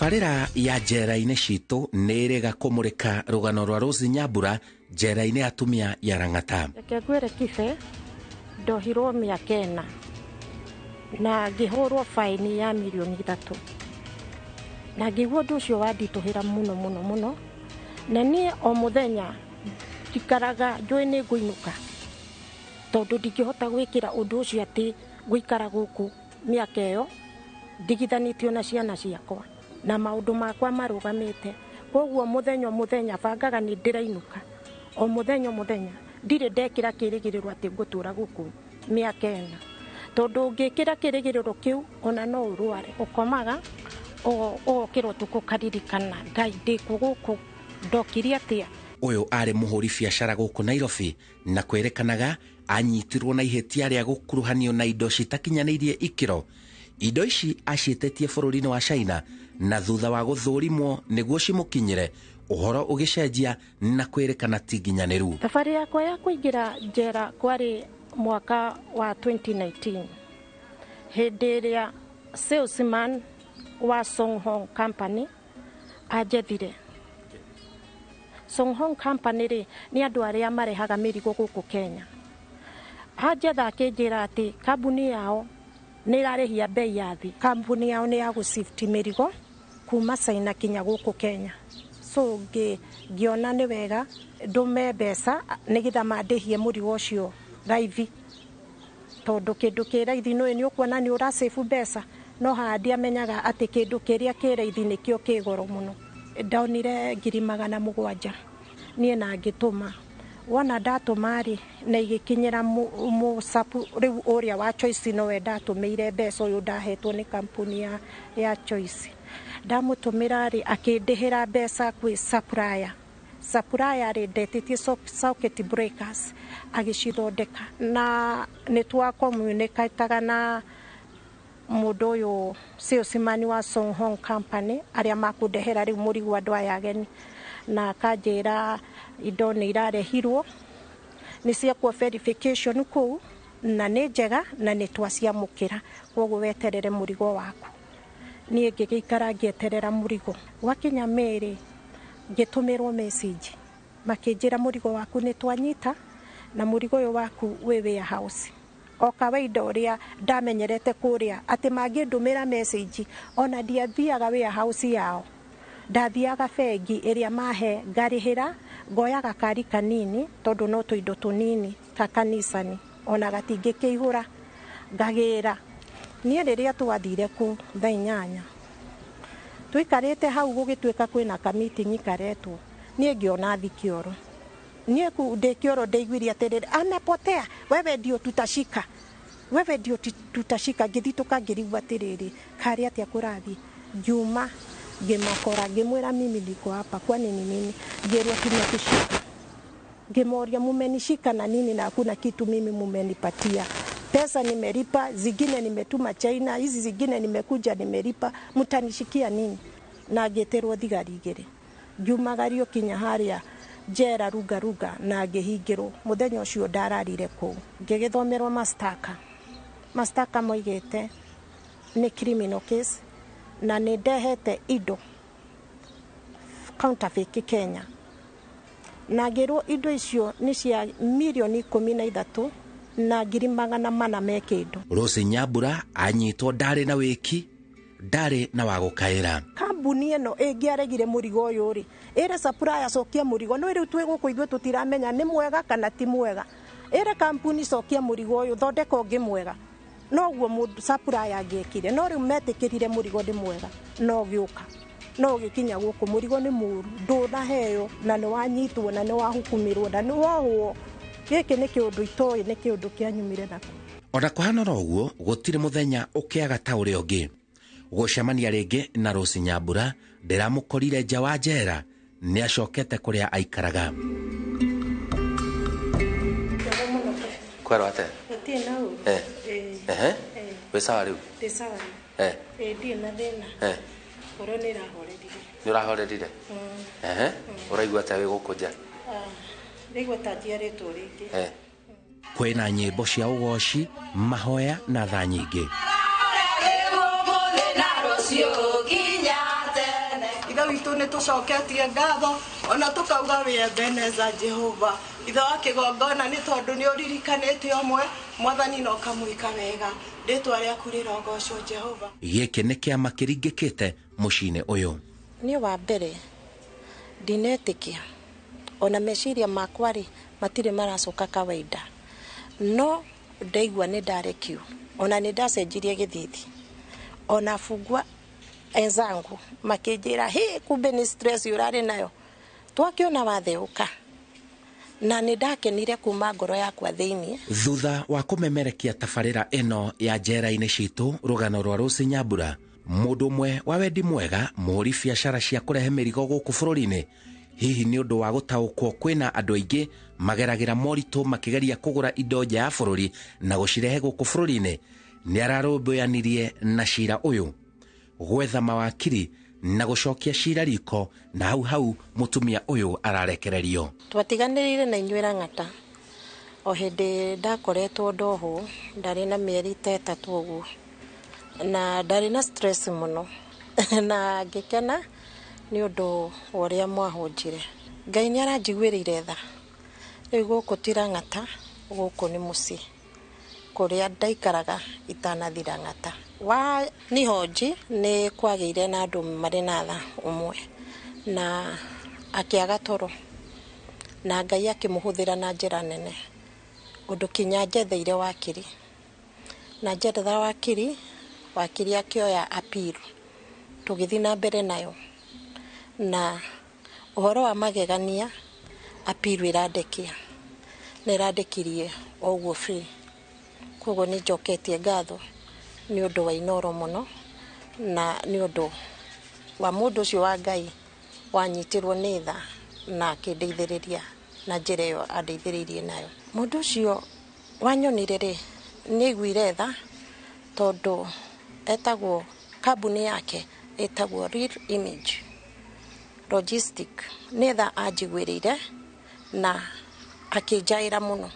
Tabarĩra ya njera-inĩ citũ nĩ ĩrĩga kũmũrĩka rũgano rwa Rose Nyambura njera-inĩ atumia ya Lang'ata. Reke ngwĩre Kibe, ndohirwo mĩaka 4 na ngĩhũrwo faini ya mirioni 3, na ngĩigua ũndũ ũcio wanditũhĩra mũno mũno mũno, na niĩ o mũthenya njikaraga njũĩ nĩ ngũinũka, tondũ ndingĩhota gwĩkĩra ũndũ ũcio atĩ gũikara gũkũ mĩaka ĩyo ndigithanĩtio na ciana ciakwa na maũndũ makwa marũgamĩte. Koguo mũthenya o mũthenya bangaga nĩ ndĩrainũka, o mũthenya o mũthenya ndirĩ ndekĩra kĩrĩgĩrĩro atĩ ngũtũra gũkũ mĩaka 4, tondũ ũngĩkĩra kĩrĩgĩrĩro kĩu ona no ũrware. Ũkomaga ũgokĩra ũtukũ ũkaririkana, Ngai ndĩkũ gũkũ, ndokire atĩa? Ũyũ arĩ mũhũri biacara gũkũ Nairobi na kwĩrĩkanaga anyitirwo na ihĩtia rĩa gũkuruhanio na indo citakinyanĩirie ikĩro. Indo ici aciĩtĩtie bũrũri-inĩ wa China na thutha wa gũthũrimwo nĩguo cimũkinyĩre, ũhoro ũgĩcenjia na kwĩrĩkana ti nginyanĩru. Thabarĩ yakwa ya kũingĩra njera kwarĩ mwaka wa 2019, hĩndĩ ĩrĩa salesman wa Song Hong Company anjethire. Song Hong Company rĩ, nĩ andũ arĩa marehaga mĩrigo gũkũ Kenya. Anjetha akĩnjĩra atĩ kambuni yao nĩ ĩrarĩhia bei ya thĩ. Kambuni yao nĩ ya gũcift mĩrigo kuma China kinya gũkũ Kenya. So ngĩona nĩ wega ndũme mbeca nĩgetha mandĩhie mũrigo ũcio raithi, tondũ kĩndũ kĩ raithi nĩ nĩ ũkuona nĩ ũracĩbu mbeca, no haha ndiamenyaga atĩ kĩndũ kĩrĩa kĩ raithi nĩkĩo kĩ goro mũno. Ndonire 700,000 niĩ na ngĩtũma. Wona ndatũma rĩ, na igĩkinyĩra mũcapu rĩu ũrĩa wa Choice, nowe ndatũmĩire mbeca ũyũ ndahetwo nĩ kampuni ya Choice. Ndamũtũmĩra rĩ, akĩndĩhĩra mbeca kwĩ supplier. Supplier rĩ, ndetĩtie circuit breakers agĩcithondeka, na nĩ twa communicataga na mũndũ ũyũ salesman wa Song Hong Company arĩa makũndehera rĩu mũrigo andũ aya ageni, na akanjĩra indo nĩ irarehirwo, nĩ ciekwo verification kũu na nĩ njega na nĩ twaciamũkĩra, koguo weterere mũrigo waku. Niĩ ngĩgĩikara ngĩeterera mũrigo. Gwakinya Mĩrĩ ngĩtũmĩrwo message makĩnjĩra mũrigo waku nĩ twanyita na mũrigo ũyũ waku wĩ warehouse. O kawaida ũrĩa ndamenyerete kũrĩa atĩ mangĩndũmĩra message ona ndiathiaga warehouse yao, ndathiaga bengi ĩrĩa mahe ngarĩhĩra, ngoya gakari kanini tondũ no tũindo tũnini ta kanicani ona gatingĩkĩihũra, ngagĩra. Niĩ rĩrĩa twathire kũu thaa 8 tũikarĩte hau gũgĩtuĩka kwĩna ka-meeting karetwo, niĩ ngĩona thi kĩoro. Niĩ ndĩ kĩoro ndĩiguire atĩrĩrĩ, amepotea, wewe ndio tutashika, wewe ndio tutashika. Ngĩthitũka ngĩrigwo atĩrĩrĩ, karĩ atĩa kũrathiĩ. Ngiuma ngĩmakora ngĩmwĩra mimi niko hapa, kwani ni nini? Ngĩrwo tumekushika. Ngĩmoria mumenishika na nini na hakuna kitu mimi mumenipatia? Pesa nimelipa, zingine nimetuma China, hizi zingine nimekuja nimelipa, mtanishikia nini? Na ngĩtĩrwo thigari 2 ngiumagario kinya harĩa njera Ruga Ruga na ngĩhingĩrwo. Mũthenya ũcio ndararire kũu ngĩgĩthomerwo mastaka. Mastaka moigĩte nĩ criminal case na nĩ ndehete indo counterfeit Kenya, na ngĩrwo indo icio nĩ cia 13,400,000 me kĩndũ. Rose Nyambura anyitwo ndarĩ na wĩki, ndarĩ na wa gũkaĩra. Kambuni ĩno ĩngĩaregire mũrigo ũyũ rĩ, ĩre supplier cokia mũrigo, no rĩu twĩ gũkũ ithuĩ tũtiramenya nĩ mwega kana ti mwega. Ĩre kambuni cokia mũrigo ũyũ, thondeka ũngĩ mwega, noguo mũndũ supplier angĩekire. No rĩu metĩkĩrire mũrigo nĩ mwega, no ũgĩũka no ũgĩkinya gũkũ mũrigo nĩ mũru, ndũnaheo na nĩ wanyitwo na nĩ wahukumirwo na nĩ wohwo. Gĩkĩ nĩ kĩũndũ itoĩ, nĩ kĩũndũ kĩanyumire nako. Ona kũhana oro ũguo, gũtirĩ mũthenya ũkĩaga ta ũrĩa ũngĩ. Gũcemania rĩngĩ na Rose Nyambura ndĩramũkorire nja wa njera, nĩ acokete kũrĩa aikaraga. Kwerwo atĩa? Gũtirĩ na ũru. Ehe. Wĩ sawa rĩu? Ndĩ sawa rĩu. Ndirĩ na thĩna. Ngoro nĩ ĩrahorerire. Nĩ ũrahorerire? Ehe. Ũraigua atĩa wĩ gũkũ nja? Ndaigua ta njiarĩtwo rĩngĩ. Kwĩna nyĩmbo cia ũgoci, mahoya na tha nyingĩ. Ithe witũ nĩ tũcoketie ngatho ona tũkauga wĩ Ebeneza Jehova. Ithe wa kĩgongona nĩ tondũ nĩ ũririkanĩte ũmwe mwathani na ũkamwĩka wega. Rĩtwa rĩaku rĩrogocwo Jehova. Gĩkĩ nĩ kĩama kĩringĩkĩte mũciĩ-inĩ ũyũ. Niĩ wa mbere ndinetĩkia ona meciria makwa rĩ matirĩ maracoka kawaida, no ndaigua nĩ ndarekio ona nĩ ndacenjirie gĩthithi, ona bungwa enzangu makĩnjĩra hĩ kumbe nĩ stress ũrarĩ nayo, twakĩona watheũka, na nĩ ndakenire kuma ngoro yakwa thĩinĩ. Thutha wa kũmemerekia tabarĩra ĩno ya njera-inĩ citũ rũgano rwa Rose Nyambura, mũndũ ũmwe wa wendi mwega mũhũri biacara cia kũrehe mĩrigo gũkũ bũrũri-inĩ, hihi nĩ ũndũ wa gũtaũkwo kwĩna andũ aingĩ mageragĩra moritũ makĩgeria kũgũra indo nja ya bũrũri na gũcirehe gũkũ bũrũri-inĩ, nĩ ararũmbũyanirie na cira ũyũ gwetha mawakiri na gũcokia cira riko, na hau hau mũtumia ũyũ ararekererio. Twatiganĩrire na inyuĩ Lang'ata o hĩndĩ ndakoretwo ndohwo, ndarĩ na mĩeri ta 3 ũguo, na ndarĩ na stress mũno na ngĩkena nĩ ũndũ wa ũrĩa mwahũnjire. Ngai nĩ aranjiguĩrĩire tha. Rĩu gũkũ ti Lang'ata, gũkũ nĩ mũciĩ kũrĩa ndaikaraga itanathi Lang'ata. Wa nihonji nĩ kwagĩire na andũ marĩ na tha ũmwe na akĩaga toro, na Ngai akĩmũhũthĩra na njĩra nene ũndũ kinya njetheire wakiri, na njetha wakiri, wakiri akĩoya appeal, tũgĩthiĩ na mbere nayo, na ũhoro wa magegania appeal ĩrandekia na ĩrandekirie o ũguo free. Koguo nĩ njoketie ngatho nĩ ũndũ wa Inooro mũno, na nĩ ũndũ wa mũndũ ũcio wa Ngai wanyitirwo nĩ tha na akĩndeithĩrĩria na njĩra ĩyo andeithĩrĩirie nayo. Mũndũ ũcio wanyonire rĩ nĩ aiguire tha tondũ etagwo kambuni yake ĩtagwo Real Image Logistic. Nĩ tha anjiguĩrĩire na akĩnjaĩra mũno,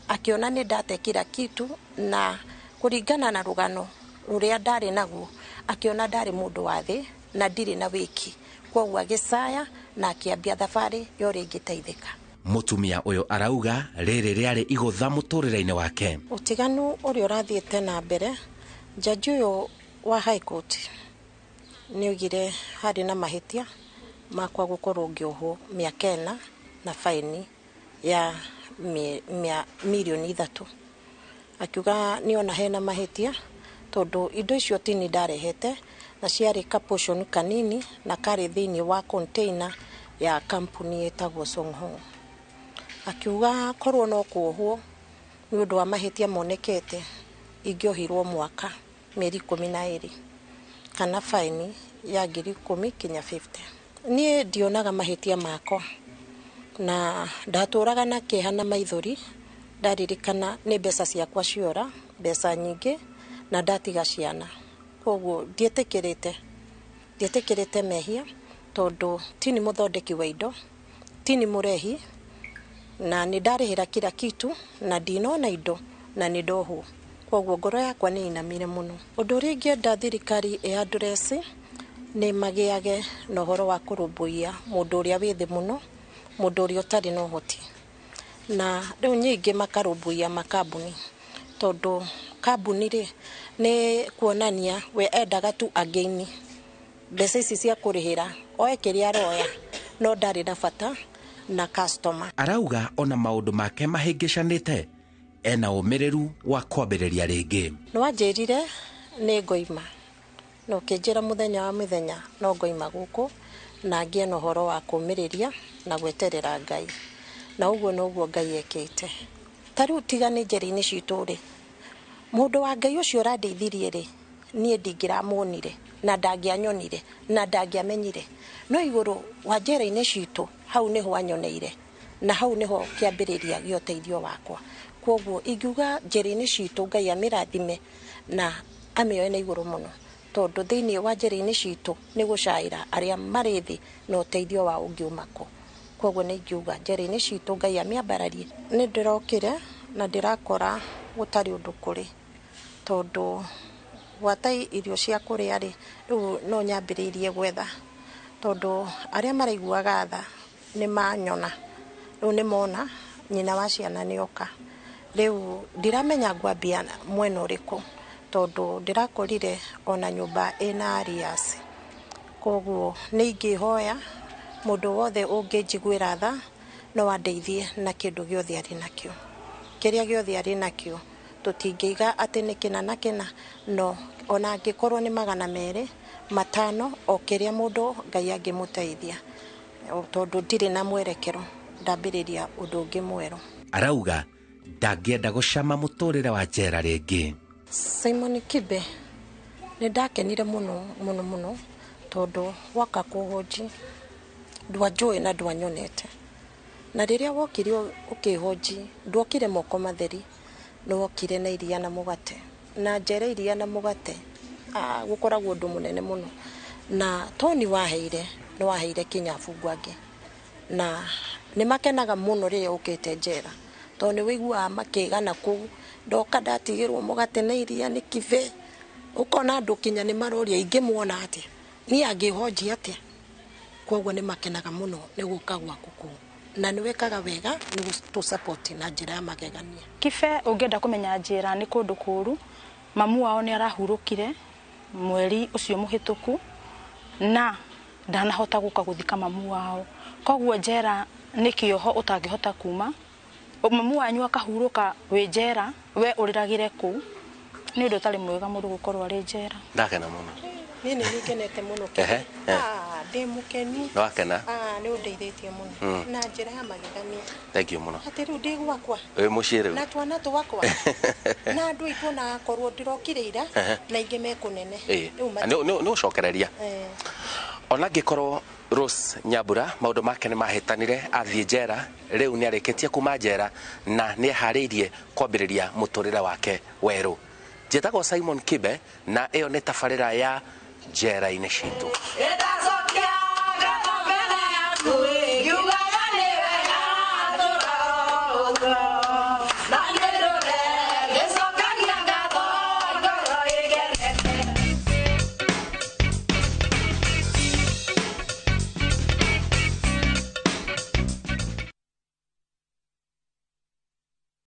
akĩona nĩ ndate kila kitu, na kũringana na rũgano rũrĩa ndarĩ naguo akĩona ndarĩ mũndũ wa thĩ na ndirĩ na wĩki, koguo agĩcaya na akĩambia thabarĩ ya ũrĩa ingĩteithĩka. Mũtumia ũyũ arauga rĩrĩ rĩarĩ igũtha mũtũrĩre-inĩ wake. Ũtiganu ũrĩa ũrathiĩte na mbere, jaji ũyũ wa High Court nĩ oigire harĩ na mahĩtia makwa gũkorwo ngĩohwo mĩaka 4 na faini ya mirioni 3. Akiuga nĩona hena mahĩtia tondũ indo icio tini ndarehete na ciarĩ ka portion kanini na karĩ thĩinĩ wa container ya kampuni ĩtagwo Songhong. Akiuga korwo no kuohwo nĩ ũndũ wa mahĩtia monekete ingĩohirwo mwaka mĩeri 12 kana faini ya 10,000 kinya 50. Niĩ ndionaga mahĩtia makwa na ndatũraga na kĩeha na maithori, ndaririkana nĩ mbeca ciakwa ciora, mbeca nyingĩ, na ndatiga ciana. Koguo ndietĩkĩrĩte mehia tondũ tini mũthondeki wa indo, tini mũrehi, na nĩ ndarĩhĩra kila kitu na ndinona indo na nĩ ndohwo. Koguo ngoro yakwa nĩ inamire mũno. Ũndũ ũrĩa ingĩenda thirikari ĩ address nĩ magĩage na ũhoro wa kũrũmbũiya mũndũ ũrĩa wĩ thĩ mũno, mũndũ ũrĩa ũtarĩ na ũhoti, na rĩu nyingĩ makarũmbũiya makambuni, tondũ kambuni rĩ nĩ kuonania we endaga tu agĩini mbeca ici cia kũrĩhĩra oe kĩrĩa aroya, no ndarĩ na bata na customer. Arauga ona maũndũ make mahĩngĩcanĩte ena ũmĩrĩru wa kwambĩrĩria rĩngĩ. Nĩwanjĩrire nĩ ngoima, na ũkĩnjĩra mũthenya wa mĩthenya no ngoima gũkũ na ngĩe na ũhoro wa kũmĩrĩria na gweterera Ngai, na ũguo noguo Ngai ekĩte. Ta rĩu tiga nĩ njera-inĩ citũ rĩ, mũndũ wa Ngai ũcio ũrandeithirie rĩ, niĩ ndingĩramuonire na ndangĩanyonire na ndangĩamenyire, no igũrũ wa njera-inĩ citũ hau nĩho anyoneire na hau nĩho kĩambĩrĩria gĩa ũteithio wakwa. Koguo ingiuga njera-inĩ citũ Ngai amĩrathime na amĩoe na igũrũ mũno, tondũ thĩinĩ wa njera-inĩ citũ nĩ gũcaĩra arĩa marĩ thĩ na ũteithio wao ũngiuma kũ. Koguo nĩ ingiuga njera-inĩ citũ Ngai amĩambararie. Nĩ ndĩrokire na ndĩrakora gũtarĩ ũndũ kũrĩ, tondũ gwata irio cia kũrĩa rĩ, rĩu no nyambĩrĩirie gwetha. Tondũ arĩa maraiguaga tha nĩ manyona, rĩu nĩ mona nyina wa ciana nĩ oka. Rĩu ndiramenya ngwambia mwena ũrĩkũ tondũ ndĩrakorire ona nyũmba ĩna arrears. Koguo nĩ ingĩhoya mũndũ wothe ũngĩnjiguĩra tha no andeithie na kĩndũ gĩothe arĩ nakĩo, kĩrĩa gĩothe arĩ nakĩo. Tũtingĩiga atĩ nĩ kĩna na kĩna, no ona angĩkorwo nĩ 200, 500, o kĩrĩa mũndũ Ngai angĩmũteithia, tondũ ndirĩ na mwerekero, ndambĩrĩria ũndũ ũngĩ mwerũ. Arauga ndangĩenda gũcama mũtũrĩre wa njera rĩngĩ. Simon Kibe nĩ ndakenire mũno mũno mũno tondũ waka kũhũnji ndwanjũĩ na ndwanyonete, na rĩrĩa wokire ũkĩhũnji ndwokire moko matheri, nĩ wokire na iria na mũgate, na njera iria na mũgate gũkoragwo ũndũ mũnene mũno, na Tony waheire nĩ waheire kinya abungwa angĩ, na nĩ makenaga mũno rĩrĩa ũkĩte njera tondũ nĩ wĩiguaga makĩgana kũu, ndoka ndatigĩrwo mũgate na iria nĩ Kibe. Ũkona andũ kinya nĩ maroria ingĩmuona atĩa, niĩ angĩhonjia atĩa. Koguo nĩ makenaga mũno nĩ gũka gwaku kũu, na nĩ wĩkaga wega nĩ gũtũ na njĩra ya magegania. Kibe ũngĩenda kũmenya njera nĩ kũndũ kũũru, mamu wao nĩ arahurũkire mweri ũcio mũhĩtũku na ndanahota gũka gũthika mamu wao, koguo njera nĩ kĩoho ũtangĩhota kuma. Mamu wanyu akahurũka wĩ njera, we ũrĩragĩre kũu, nĩ ũndũ ũtarĩ mwega mũndũ gũkorwo arĩ njera. Ndakena mũno. Niĩ nĩ ngenete mũno. Ndĩ mũkenu. Nĩwakena? Nĩ ũndeithĩtie mũno na njĩra ya magegania. Thank you mũno. Atĩ rĩu ndĩ gwakwa. Wĩ mũciĩ rĩu? Na twana twakwa. Na andũ aitũ ona akorwo ndĩrokire ira na ingĩ me kũnene. Nĩ ũcokereria. Ona angĩkorwo Rose Nyambura maũndũ make nĩ mahĩtanire athiĩ njera, rĩu nĩ arĩkĩtie kuma njera na nĩ eharĩirie kwambĩrĩria mũtũrĩre wake werũ. Njĩtagwo Simon Kibe na ĩyo nĩ tabarĩra ya njera-inĩ citũ.